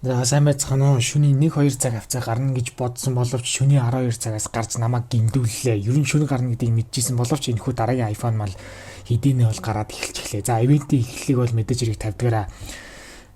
За, сайн байцгаана уу? Шөнийн 1 2 цаг авцаа гарна гэж бодсон боловч шөнийн 12 цагаас гарч намайг гэмдүүллээ. Ер нь шөнө гарна гэдгийг мэдчихсэн боловч энэхүү дараагийн iPhone мал хэдийнэ бол гараад эхэлчихлээ. За, event ийн эхлэлийг бол мэдээж хэрэг 50 дээраа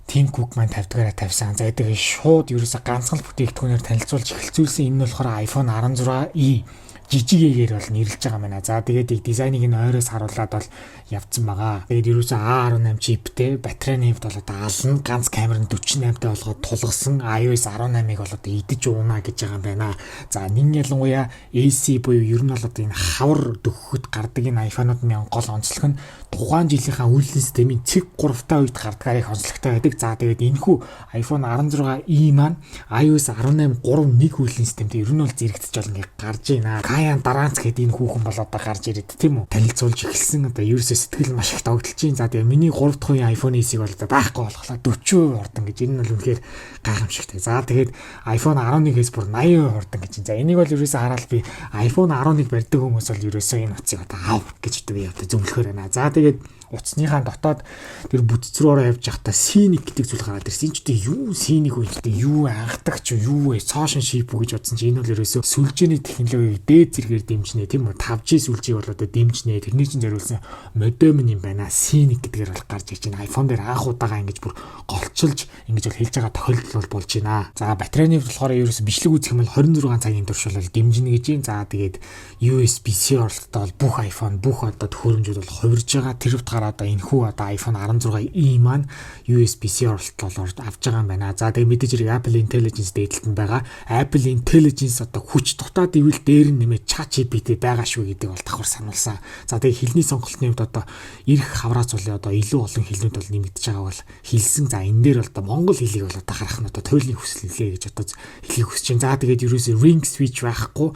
Tim Cook маань 50 дээраа тавьсан. За, тэгээ шууд ерөөсө ганцхан л бүтээгдэхүүнээр танилцуулж эхэлцүүлсэн. Энэ нь болохоор iPhone 16e жижиг эгээр бол нэрлэж байгаа юм байна. За, тэгээд дизайныг нь ойроос харуулад бол явцсан байгаа. Тэгээд ерөөсөө A18 чиптэй, батарейны хувьд бол одоо 70, ганц камер нь 48 тай болгоод тулгасан, iOS 18-ыг бол одоо идэж уунаа гэж байгаа юм байна. За, нин ялангуяа SE буюу ер нь бол одоо энэ хавар дөхөхөд гардаг энэ iPhone-ууд мян гол онцлог нь тухайн жилийнхаа үйлдлийн системийн цэг 3 та үед гардгаар их онцлогтой байдаг. За, тэгээд энэхүү iPhone 16e маань iOS 18 3.1 үйлдлийн системтэй ер нь бол зэрэгдэж бол ингээ гарч байна. Каян Дараанц гэдэг энэ хүүхэн бол одоо гарч ирээд, тийм үү, танилцуулж эхэлсэн. Одоо ерөөсөө сэтгэл маш их догдолж чинь. За, тэгээ миний 3 дахь үеийн iPhone SE-г бол одоо байхгүй болголоо, 40% хурдан гэж. Энэ нь бол үнэхээр гайхамшигтай. За, тэгээд iPhone 11-ээс бүр 80% хурдан гэж. За, энийг бол ерөөсөө хараад би iPhone 11 барьдаг хүмүүс бол ерөөсөө энэ утсыг одоо ав гэж одоо би одоо зөвлөхөр байна. За, тэгээд утасныхаа дотоод тэр бүтц рүү ороо явж байхдаа C1 гэдэг зүйл гараад ирсэн. Энэ ч одоо юу C1 вэ гэдэг, юу анхдагч юу вэ? Цоошин шип үү гэж бодсон чинь энэ бол ерөөсөө сүлжээний технологиг дээд зэрэгээр дэмжинэ, тийм үү? 5G сүлжээг бол одоо дэмжинэ. Тэрний чинь зориулсан модем юм байна. C1 гэдгээр бол гарч ирж байна. iPhone дээр анх удаага ингэж бүр голчилж ингэж бол хэлж байгаа тохиолдол бол болж байна. За, батарейны болохоор ерөөсөө бичлэг үзэх юм бол 26 цагийн турш бол дэмжинэ гэж байна. За, тэгээд USB-C оролттой бол бүх iPhone, бүх одоо төхөөрөмжүүд бол хувирж байгаа. Тэр утгаараа одоо энэхүү одоо iPhone 16e маань USB-C оролтол бол авч байгаа юм байна. За, тэгээд мэдээж хэрэг Apple Intelligence дээдэлтэн байгаа. Apple Intelligence одоо хүч дутаад ивэл дээр нь нэмээд ChatGPT байгаа шүү гэдэг бол давхар сануулсан. За, тэгээд хэлний сонголтын хувьд одоо ирэх хавраа цулын одоо илүү олон хэлнүүд бол нэмэгдэж байгаа бол хэлсэн. За, энэ дээр бол одоо монгол хэлийг бол одоо харах нь одоо туйлын хүсэл нэлээ гэж одоо хэлхийг хүсэж байна. За, тэгээд ерөөсөө ring switch байхгүй,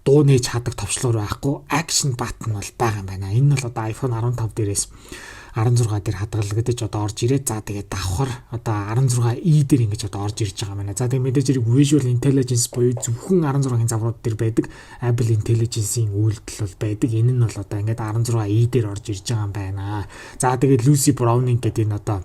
дуу нээж хаадаг товчлуур байхгүй, action button бол байгаа юм байна. Энэ нь бол одоо iPhone 15 дээрээс 16 дээр хадгалагдаж одоо орж ирээд, за, тэгээд давхар одоо 16e дээр ингэж одоо орж ирж байгаа юм байна. За, тэгээд мэдээж хэрэг Visual Intelligence буюу зөвхөн 16-ын загварууд дээр байдаг Apple Intelligence-ийн үйлдэл бол байдаг. Энэ нь бол одоо ингээд 16e дээр орж ирж байгаа юм байна. За, тэгээд Lucy Browning гэдэг энэ одоо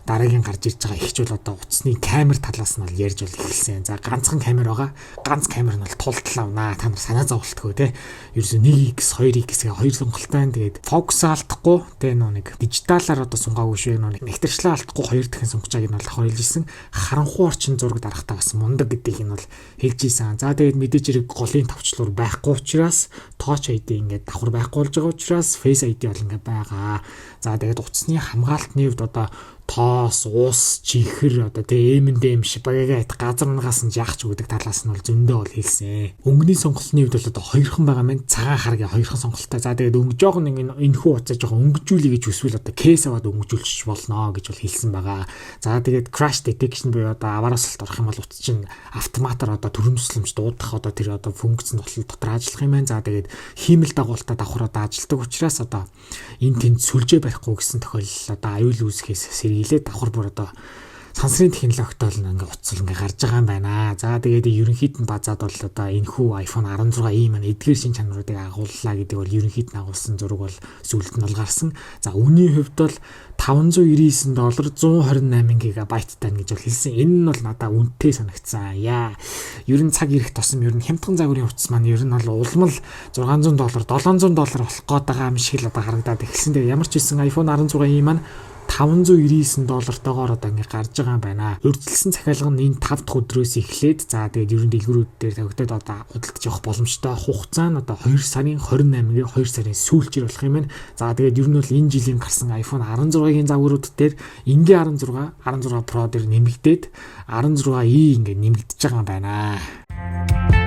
дараагийн гарч ирж байгаа эгч бол одоо утасны камер талаас нь бол ярьж бол эхэлсэн. За, ганцхан камер байгаа. Ганц камер нь бол тултлаа унаа. Та нар санаа зовлтгоо те. Ерөөсө 1x 2x гэх хоёр сонголттой. Тэгээд фокус алдахгүй те, нөө нэг дижиталаар одоо сунгаагүй шүү, нөө нэгтэрчлээ алдахгүй хоёр дахин сунгаж байгааг нь бол давхар хэлжсэн. Харанхуй орчин зураг дарахтаа бас мундаг гэдгийг нь бол хэлж исэн. За, тэгээд мэдээж хэрэг голын товчлуур байхгүй учраас Touch ID ингээд давхар байхгүй болж байгаа учраас Face ID бол ингээд байгаа. За, тэгээд утасны хамгаалтны хувьд одоо тоос, ус, чихэр, одоо тэгээ M&M шибагагаа газар унгаас нь яах ч өгдөг талаас нь бол зөндөө бол хэлсэн. Өнгөний сонголтны хувьд бол одоо хоёрхан байгаа мэн, цагаан харгийн хоёрхан сонголттой. За, тэгээд өнгө жоохон нэг энэхүү утсаа жоохон өнгөжүүлэе гэж хүсвэл одоо case аваад өнгөжүүлчих болно гэж бол хэлсэн байгаа. За, тэгээд crash detection буюу одоо авааруулалт орох юм бол утас чинь автоматар одоо төрөн тусламж дуудах одоо тэр одоо функц нь дотор ажиллах юм байна. За, тэгээд хиймэл дагуултаа давхар одоо ажилтдаг учраас одоо энэ тэнд сүлжээ барихгүй гэсэн тохиолдол одоо аюул үүсгэхээс сэргийлээ давхар бүр одоо сансрын технологитой бол ингээ утас ингээ гарч байгаа юм байна. За, тэгээд ерөнхийд нь базаад бол одоо энэхүү iPhone 16e маань эдгээр шин чанаруудыг агууллаа гэдэг бол ерөнхийд нь агуулсан зураг бол сүүлд нь бол гарсан. За, үнийн хувьд бол 599 доллар, 128 гигабайттай гэж бол хэлсэн. Энэ нь бол надад үнэтэй санагдсан. Яа. Ер нь цаг ирэх тусам ер нь хямдхан загварын утас маань ер нь бол улам л 600 доллар, 700 доллар болох гээд байгаа юм шиг л одоо харагдаад эхэлсэн. Тэгээ ямар ч байсан iPhone 16e маань 599 доллартойгоор одоо ингээ гарч байгаа юм байна. Урьдчилсан захиалга нь энэ 5 дахь өдрөөс эхлээд, за, тэгээд ерөн дэлгүүрүүд дээр тавигдаад одоо худалдаж авах боломжтой. Хугацаа нь одоо 2 сарын 28-ны 2 сарын сүүлчээр болох юм байна. За, тэгээд ер нь бол энэ жилийн гарсан iPhone 16-гийн загварууд дээр энгийн 16, 16 Pro дээр нэмэгдээд 16e ингээ нэмэгдэж байгаа юм байна.